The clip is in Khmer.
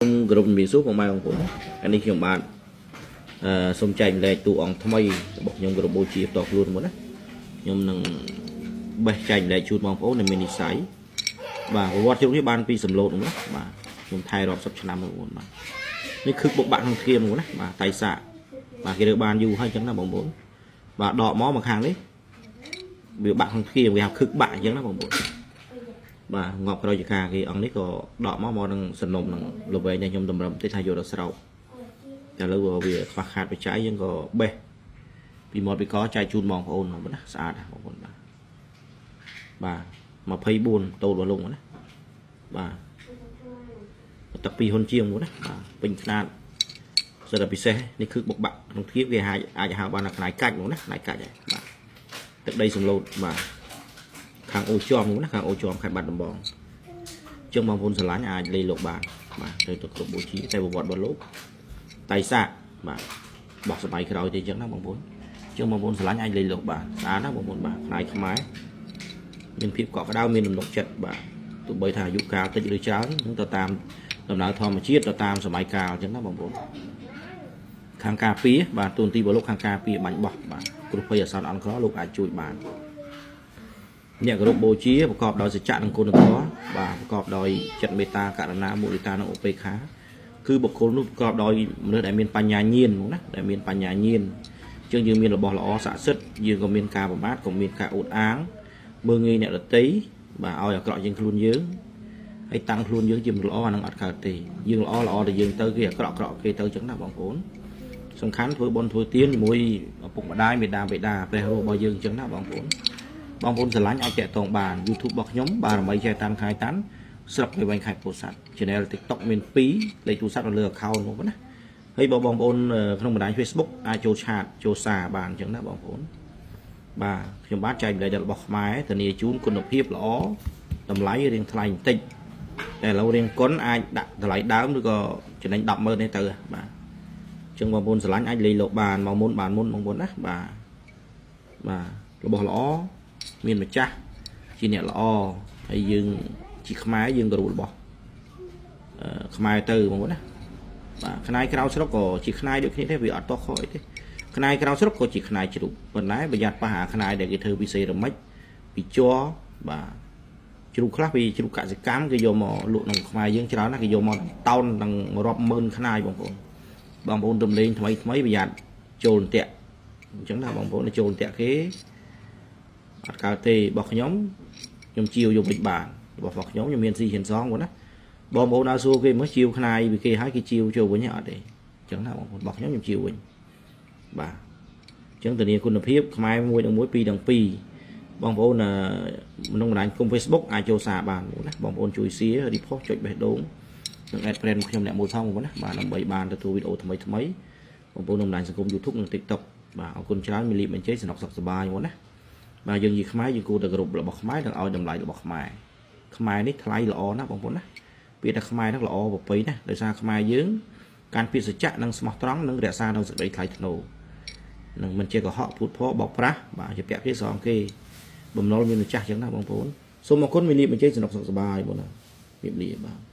សូមគោរពជំរាបសួរពុកម៉ែបងប្អូនអានេះខ្ញុំបាទអឺសូមចែករំលែកតួអង្គថ្មីរបស់ខ្ញុំគោរពបូជាផ្ទាល់ខ្លួនមុនណាខ្ញុំនឹងបេះចែករំលែកជូនបងប្អូនដែលមាននិស្ស័យបាទប្រវត្តិជ្រុងនេះបានពីសំឡូតនោះណាបាទខ្ញុំថែរាប់សិបឆ្នាំបងប្អូនបាទនេះខឹកបុកបាក់ក្នុងធៀមនោះណាបាទតៃសាកបាទគេរើបានយូរហើយអញ្ចឹងណាបងប្អូនបាទដកមកមកខាងនេះវាបាក់ក្នុងធៀមគេហៅខឹកបាក់អញ្ចឹងណាបងប្អូន បាទងាប់ក្រោយចកាគេអង្គនេះក៏ដកមកមកនឹងសនំនឹងលវែងនេះខ្ញុំតម្រឹមតិចថាយកដល់ស្រោបតែឥឡូវវាខ្វះខាតបច្ច័យយើងក៏បេះពីមាត់ពីកចែកជូនបងប្អូនបងប្អូនណាស្អាតណាបងប្អូនបាទបាទ24តូតរបស់លោកណាបាទទឹកពីហ៊ុនជាងមួយណាបាទពេញខ្នាតសិតតែពិសេសនេះគឺបុកបាក់ក្នុងធៀបគេអាចអាចហៅបានថាខ្នាយកាច់ហ្មងណាខ្នាយកាច់ហើយបាទទឹកដីសំឡូតបាទ ខាងអូជាំណាខាងអូជាំខេត្តបាត់ដំបងជាងបងប្អូនស្រឡាញ់អាចលេលោកបានបាទទៅទៅគ្រប់បូជាតែប្រវត្តិរបស់លោកតៃសាកបាទបោះសម័យក្រោយទេអញ្ចឹងណាបងប្អូនជាងបងប្អូនស្រឡាញ់អាចលេលោកបានស្អាតណាបងប្អូនបាទផ្នែកខ្មែរមានភាពកក់ក្ដៅមានទំនុកចិត្តបាទទោះបីថាអាយុកាលតិចឬច្រើននឹងទៅតាមដំណើរធម្មជាតិទៅតាមសម័យកាលអញ្ចឹងណាបងប្អូនខាងការពារបាទទូនទីរបស់លោកខាងការពារបាញ់បោះបាទគ្រោះភ័យអាសន្នអន់ក្រលោកអាចជួយបាន អ្នកគោរពបូជាប្រកបដោយសច្ចៈនិងគុណធម៌បាទប្រកបដោយចិត្តមេត្តាករុណាមុទិតានិងឧបេក្ខាគឺបុគ្គលនោះប្រកបដោយមនុស្សដែលមានបញ្ញាញាណហ្មងណាដែលមានបញ្ញាញាណអញ្ចឹងយើងមានរបស់ល្អស័ក្តិសិទ្ធិយើងក៏មានការប្រមាថក៏មានការអួតអាងមើងងាយអ្នកដទៃបាទឲ្យអាក្រក់ជាងខ្លួនយើងហើយតាំងខ្លួនយើងជាមនុស្សល្អអានឹងអត់កើតទេយើងល្អល្អតែយើងទៅគេអាក្រក់អាក្រក់គេទៅអញ្ចឹងណាបងប្អូនសំខាន់ធ្វើបុណ្យធ្វើទានជាមួយឪពុកម្ដាយមេដាបេដាព្រះរស់របស់យើងអញ្ចឹងណាបងប្អូន បងប្អូនស្រឡាញ់អាចតាក់ទងបាន YouTube របស់ខ្ញុំបារមីចែតាមខែតាន់ស្រុកវែងខេត្តពោធិ៍សាត់ Channel TikTok មាន2លេខទូរស័ព្ទនៅលើ account មកណាហើយបើបងប្អូនក្នុងបណ្ដាញ Facebook អាចចូល chat ចូលសារបានអញ្ចឹងណាបងប្អូនបាទខ្ញុំបាទចែករំលែករបស់ខ្មែរធានាជូនគុណភាពល្អតម្លៃរៀងថ្លៃបន្តិចតែឥឡូវរៀងកុនអាចដាក់តម្លៃដើមឬក៏ចំណេញ100000នេះទៅបាទអញ្ចឹងបងប្អូនស្រឡាញ់អាចលេងលោកបានមកមុនបានមុនបងប្អូនណាបាទបាទរបស់ល្អមានម្ចាស់ជាអ្នកល្អហើយយើងជាខ្មែរយើងក៏รู้របស់អឺខ្មែរទៅបងប្អូនណាបាទខ្នាយក្រៅស្រុកក៏ជាខ្នាយដូចគ្នាទេវាអត់តោះខអីទេខ្នាយក្រៅស្រុកក៏ជាខ្នាយជ្រូកប៉ុន្តែប្រយ័ត្នប៉ះអាខ្នាយដែលគេធ្វើពីសេរ៉ាមិចពីជ័របាទជ្រូកខ្លះពីជ្រូកកសិកម្មគេយកមកលក់ក្នុងខ្មែរយើងច្រើនណាស់គេយកមកតោនទាំងរាប់ម៉ឺនខ្នាយបងប្អូនបងប្អូនទំលេងថ្មីថ្មីប្រយ័ត្នចូលអន្ទាក់អញ្ចឹងណាបងប្អូនចូលអន្ទាក់គេ អត់កើតទេរបស់ខ្ញុំខ្ញុំជាវយកវិញបានរបស់របស់ខ្ញុំខ្ញុំមានស៊ីហ៊ានសងបងណាបងប្អូនឲ្យសួរគេមើលជាវខ្នាយពីគេហើយគេជាវចូលវិញអត់ទេអញ្ចឹងណាបងប្អូនរបស់ខ្ញុំខ្ញុំជាវវិញបាទអញ្ចឹងធានាគុណភាពខ្មែរ1ដល់1 2ដល់2បងប្អូនក្នុងបណ្ដាញគុំ Facebook អាចចូលសារបានណាបងប្អូនជួយ share repost ចុចបេះដូងនិង add friend ខ្ញុំអ្នកមួយថងបងប្អូនណាបាទដើម្បីបានទទួលវីដេអូថ្មីថ្មីបងប្អូនក្នុងបណ្ដាញសង្គម YouTube និង TikTok បាទអរគុណច្រើនមានលៀបអញ្ជើញសំណុកសុខសប្បាយបងប្អូនណា បាទយើងជាខ្មែរយើងគួរតែគោរពរបស់ខ្មែរនិងឲ្យតម្លៃរបស់ខ្មែរខ្មែរនេះថ្លៃល្អណាស់បងប្អូនណាពាក្យថាខ្មែរហ្នឹងល្អប្រពៃណាដោយសារខ្មែរយើងកាន់ពាក្យសច្ចៈនិងស្មោះត្រង់និងរក្សានៅសេចក្តីថ្លៃថ្នូរនឹងមិនជាកុហកភូតភរបោកប្រាស់បាទជាពាក់គេសងគេបំណុលមានម្ចាស់ចឹងណាបងប្អូនសូមអរគុណមានលៀបអញ្ជើញសំណុកសុខសប្បាយបងណាមៀបលាបាទ។